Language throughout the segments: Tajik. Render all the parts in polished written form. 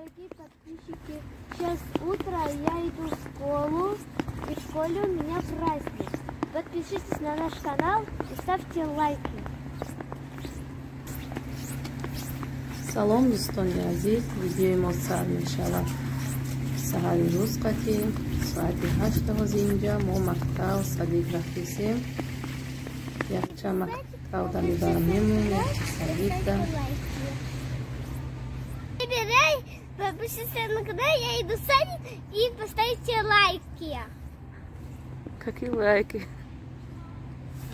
Дорогие подписчики, сейчас утро, я иду в школу, и в школе у меня праздник. Подпишитесь на наш канал и ставьте лайки. Салом, дӯстони азиз. Видеои мо сар мешавад саҳари рӯз қатӣ соати 8 ҳози инҷа мо мактаб садик рафтесем. Якча мактабда мебарам мемон, якча садикда. Подпишитесь на канал, я иду в садик, и поставьте лайки. Какие лайки?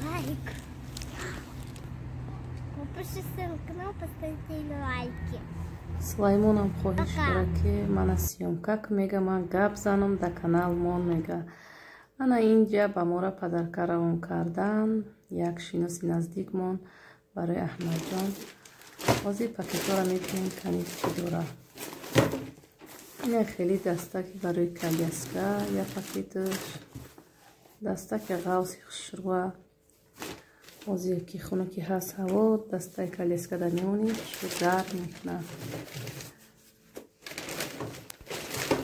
Лайк. Подпишитесь на канал, поставьте лайки. Сулаймонам хоҳиш дорад, ки мана съёмка мега, ман гап занам да канал мон мега. Ана инҷа ба мора подарка равон кардан як шиноси наздикмон барои Аҳмадҷон. Ҳозир пакетҳоро мебинем, кани чӣ дора. Ина хеле дастаки барои коляска, як пакеташ, дастаки ғавси хушрӯа. Ҳозир ки хунуки ҳаст ҳаво, дастаи коляска дар мемонӣ, хушрӯ гарм мекунад.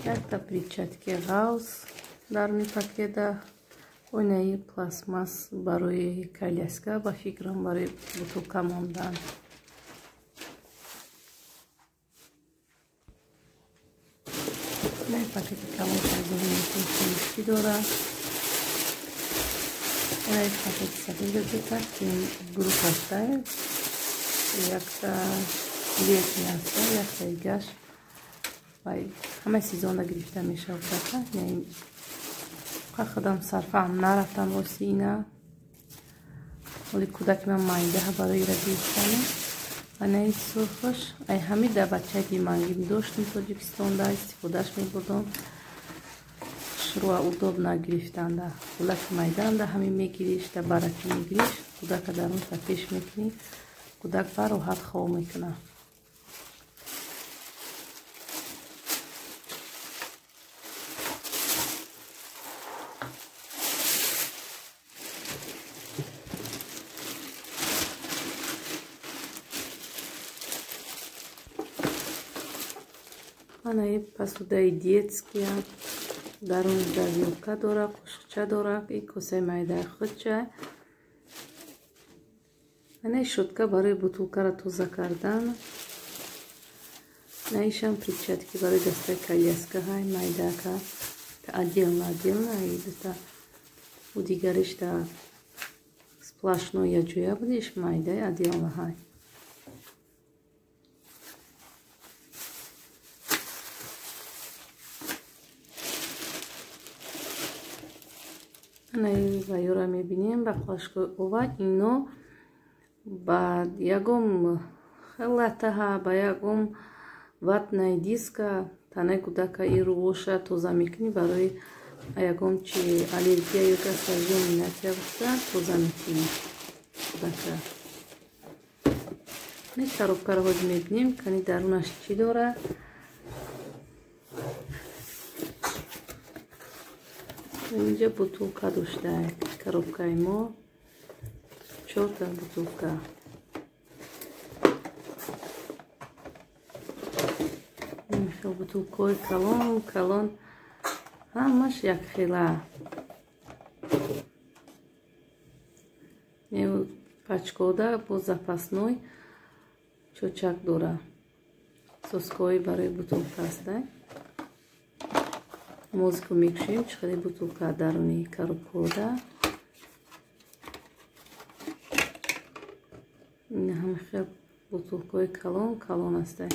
Якта перчатки ғавс дар мепакеда, оинаи пластмасс барои коляска, ба фикрам барои бутулка мондан. Ина пакети калон чӣ дорад. Ина пакети сафеда дута групп ҳаста, якта летний ҳаста, якта гаш вай ҳама сезонда гирифта мешавад. Худам сарфаам нарафтам воси ина. Ҳоли кӯдаки ман майдаҳа барои ира гирифтани. Анаи сурхош ай ҳами да бачаги мангим доштем Тоҷикистонда, истифодаш мебурдам. Шуруа удобно гирифтанда. Кӯдаки майдаанда ҳами мегириш, да бараки мегириш, кӯдака дарун пеш мекунӣ, кӯдак ба роҳат хоб мекунад. Ана посудаи детския, дарун давилка дора, қошуқча дора, и косаи майдаи худча. Ана щётка барои бутулкаро тоза кардан. Наишам перчатки барои дастаи коляска ҳай майдака, отдельно отдельно, и дута у дигариш да сплошной яҷоя будиш, майдаи отдельно ҳай. Вайёра мебинем ба қошқои ова, ино ба ягом латаҳа, ба ягом ватнаи диска танаи кӯдака ирӯоша тоза мекунӣ, барои ягом чи аллергия ё касалиёминатия гуфта тоза мекунӣ кӯдака. Не коробкаро ҳозир мебинем, кани дарунаш чӣ дора. Инҷа бутулка дошта коробкаи мо, чорта бутулка. Хел бутулкаҳои калон калон, ҳамаш якхела. Пачкода бо запасной чочак дора, соскои барои бутулка аста. Мозику мекушем, чӣ қадар бутулка даруни коробкода. Ин ҳама хел бутулкаҳои калон калон аста.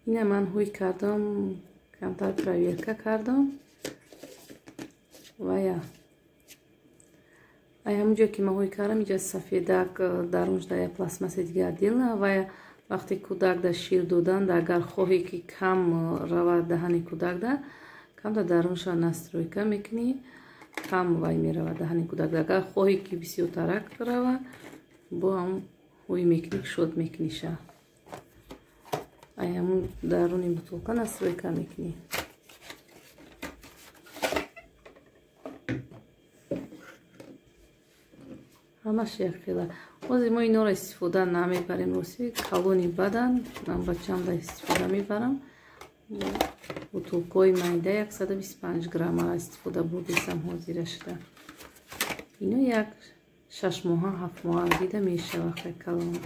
Ина ман ҳуй кардам, камтар проверка кардам. Вая ай ҳамун ҷое ки ман ҳуй кардам, инҷа сафедак дарунш да як пластмасси дига отдельно. Вая вақте кӯдак да шир додан, да агар хоҳе ки кам равад даҳани кӯдак да, камта дарунша настройка мекунӣ, кам вай меравад даҳани кӯдак да. Агар хоҳе ки бисёртарак рава, бо ҳам ҳуй мекунӣ, шод мекуниша. Ай ҳамун даруни бутулка настройка мекунӣ. Ҳамаш якхела. Ҳозир мо инора истифода намебарем, рости калони бадан, ман бачамда истифода мебарам. Бутулкаҳои майда 125 граммара истифода бурдесам ҳозира шуда. Ино як 6 моҳа, 7 моҳа дида мешава хай калон.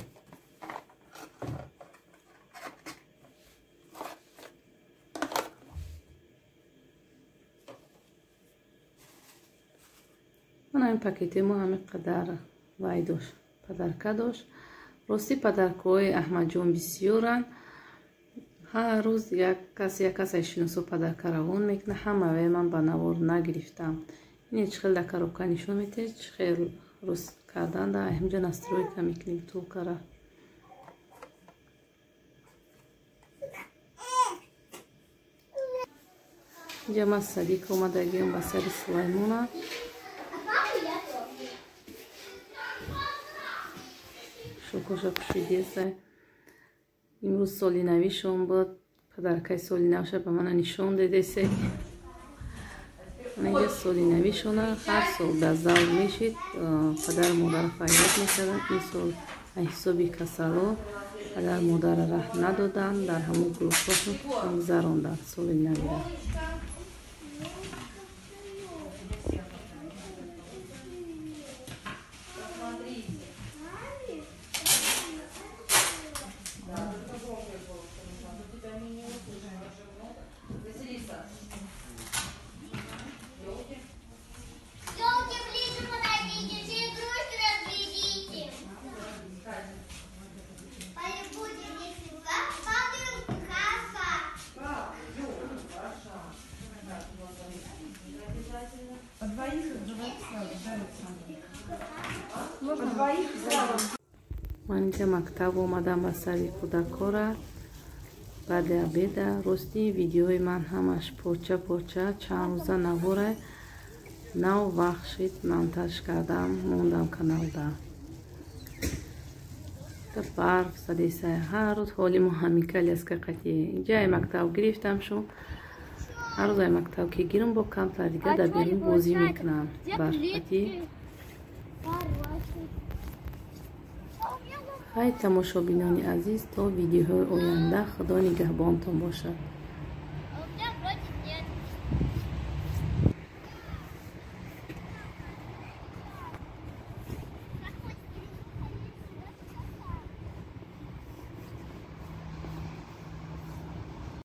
Мана ин пакети мо ҳамин қадар вай дошт, падарка дошт. Рости падаркаҳои Аҳмадҷон бисёранд. Ҳар рӯз як кас аз шиносо падарка равон мекунад. Ҳамаве ман ба навор нагирифтам. Ине чӣ хел дар коробка нишон медиҳед, чӣ хел рӯз кардан да ҳамҷа настройка мекунем бутулкара. Инҷа ман садик омадагиам ба сари Сулаймона. Шокоша пӯшидеса. Имрӯз соли навишон буд. Падаркаи соли навша ба мана нишон дедесе. Инҷа соли навишона ҳар сол дар зал мешид. Падару модарро фарёд мекарданд. Ин сол аз ҳисоби касало падару модарро раҳ надоданд. Дар ҳамон гурӯҳҳошон гузаронданд соли навира. Ман инҷа мактаб омадам ба сари кӯдакора. Баъди обеда рости видеои ман ҳамаш порча порча чанд рӯза навора нав вақт шид монтаж кардам, мондам каналда. Барф задеса ҳар рӯз ҳоли мо ҳамин коляска қатӣ. Инҷа ай мактаб гирифтам шу. Ҳар рӯз ай мактаб ки гирам бо камтар дига дар берун бозӣ мекунам барф қатӣ. Хай тамошобинони азиз, то видеоҳои оянда Худо нигаҳбонтон бошад.